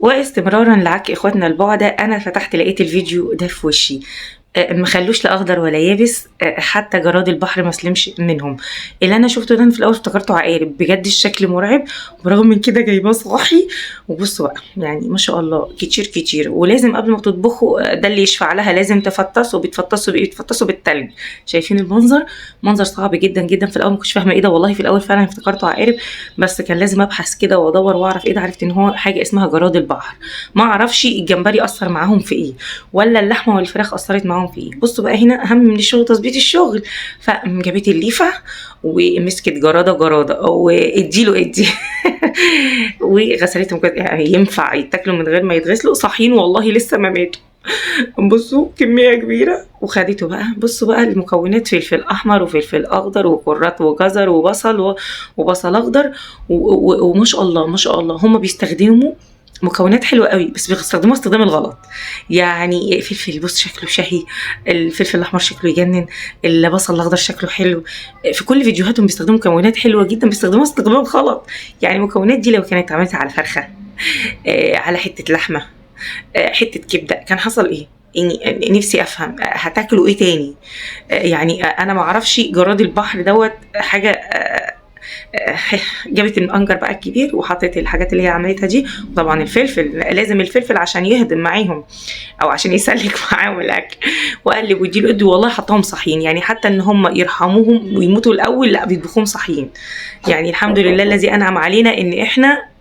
واستمرارا لعك اخواتنا البعدة، انا فتحت لقيت الفيديو ده في وشي. ما خلوش لا اخضر ولا يابس، حتى جراد البحر ما سلمش منهم. اللي انا شفته ده أنا في الاول افتكرته عقارب، بجد الشكل مرعب، برغم من كده جايباه صاحي. وبصوا بقى يعني ما شاء الله كتير كتير. ولازم قبل ما تطبخوا، ده اللي يشفع لها، لازم تفطسوا. بيتفطسوا بايه؟ بيتفطسوا بالتلج. شايفين المنظر؟ منظر صعب جدا جدا. في الاول ما كنتش فاهمه ايه ده والله، في الاول فعلا افتكرته عقارب، بس كان لازم ابحث كده وادور واعرف ايه ده. عرفت ان هو حاجة اسمها جراد البحر. ما اعرفش الجمبري اثر معاهم في ايه، ولا اللحمة والفراخ اثرت معاهم في ايه. بصوا بقى هنا اهم من الشغل تظبيط الشغل. فجابت الليفه ومسكت جراده جراده واديله ادي وغسلتهم كده. يعني ينفع يتاكلوا من غير ما يتغسلوا؟ صاحيين والله لسه ما ماتوا. بصوا كمية كبيرة وخدته بقى. بصوا بقى المكونات: فلفل احمر وفلفل اخضر وكرات وجزر وبصل وبصل اخضر وما شاء الله ما شاء الله. هم بيستخدموا مكونات حلوة قوي، بس بيستخدموها استخدام الغلط. يعني فلفل، بص شكله شهي، الفلفل الاحمر شكله يجنن، البصل الاخضر شكله حلو. في كل فيديوهاتهم بيستخدموا مكونات حلوة جدا، بيستخدموها استخدام غلط. يعني المكونات دي لو كانت اتعملت على فرخة، على حتة لحمه، حتة كبده، كان حصل ايه؟ يعني نفسي افهم، هتاكلوا ايه تاني؟ يعني انا ما اعرفش جراد البحر دوت حاجة. جابت الانجر بقى الكبير وحطت الحاجات اللي هي عملتها دي، وطبعا الفلفل، لازم الفلفل عشان يهضم معاهم او عشان يسلك معاهم الاكل. وقلب واديله ادي، والله حطاهم صاحيين. يعني حتى ان هم يرحموهم ويموتوا الاول، لا بيطبخوهم صاحيين. يعني الحمد لله الذي انعم علينا ان احنا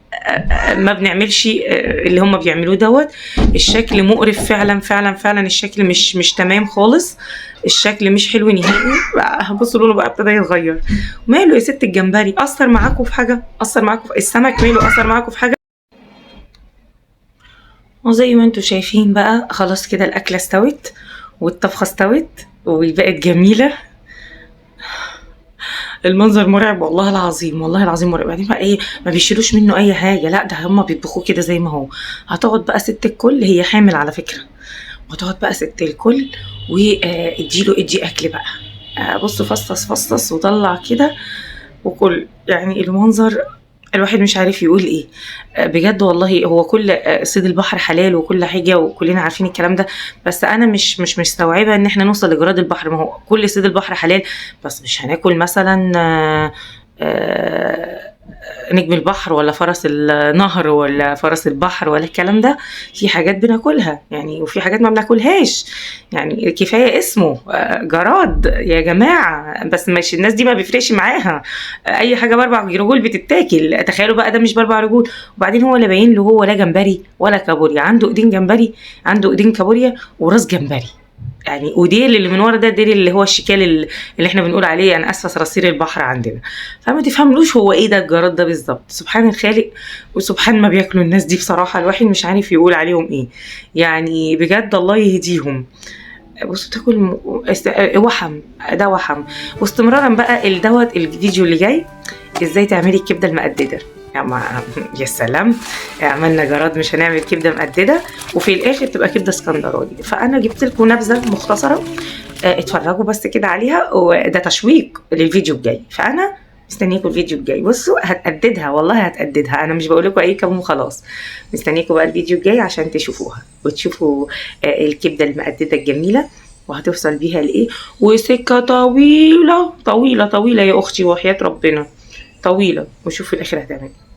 ما بنعملش اللي هم بيعملوه دوت. الشكل مقرف فعلا فعلا فعلا، الشكل مش تمام خالص، الشكل مش حلو نهائي. بصوا لونه بقى ابتدى يتغير. ماله يا ست الجمبري؟ اثر معاكم في حاجة؟ اثر معاكم في السمك؟ ماله اثر معاكم في حاجة؟ وزي ما انتوا شايفين بقى خلاص كده الاكلة استوت والطبخه استوت وبقت جميلة. المنظر مرعب والله العظيم، والله العظيم مرعب. بعدين بقى ايه، ما بيشيلوش منه اي حاجة، لا ده هما بيطبخوه كده زي ما هو. هتقعد بقى ست الكل، هي حامل على فكرة، وتقعد بقى ست الكل واديله ادي اكل بقى. بصوا فصص فصص وطلع كده وكل. يعني المنظر الواحد مش عارف يقول ايه. بجد والله. هو كل صيد البحر حلال وكل حاجة وكلنا عارفين الكلام ده، بس انا مش مستوعبة ان احنا نوصل لجراد البحر. ما هو كل صيد البحر حلال، بس مش هناكل مثلا نجم البحر ولا فرس النهر ولا فرس البحر ولا الكلام ده. في حاجات بناكلها يعني، وفي حاجات ما بناكلهاش. يعني كفاية اسمه جراد يا جماعة، بس مش الناس دي ما بيفرقش معاها اي حاجة باربع رجول بتتاكل. تخيلوا بقى ده مش باربع رجول، وبعدين هو لا باين له هو لا جمبري ولا كابوريا، عنده ايدين جمبري، عنده ايدين كابوريا وراس جمبري يعني، وديل اللي من ورا ده ديل اللي هو الشكال اللي احنا بنقول عليه انا اسفه صراصير البحر عندنا. فما تفهملوش هو ايه ده الجراد ده بالظبط. سبحان الخالق وسبحان ما بياكلوا الناس دي، بصراحة الواحد مش عارف يقول عليهم ايه يعني، بجد الله يهديهم. بصوا تاكل وحم، ده وحم. واستمرارا بقى الدوت الفيديو اللي جاي ازاي تعملي الكبده المقدده. يا سلام، عملنا جراد مش هنعمل كبده مقدده، وفي الاخر تبقى كبده اسكندراني. فانا جبت لكم نبذه مختصره، اتفرجوا بس كده عليها، وده تشويق للفيديو الجاي. فانا مستنيكم الفيديو الجاي. بصوا هتقددها والله هتقددها، انا مش بقول لكم اي كلام وخلاص. مستنيكم بقى الفيديو الجاي عشان تشوفوها وتشوفوا الكبده المقدده الجميلة وهتوصل بيها لايه. وسكه طويلة طويلة طويلة يا اختي وحياه ربنا طويلة، وشوفوا الاخر هتعمل ايه.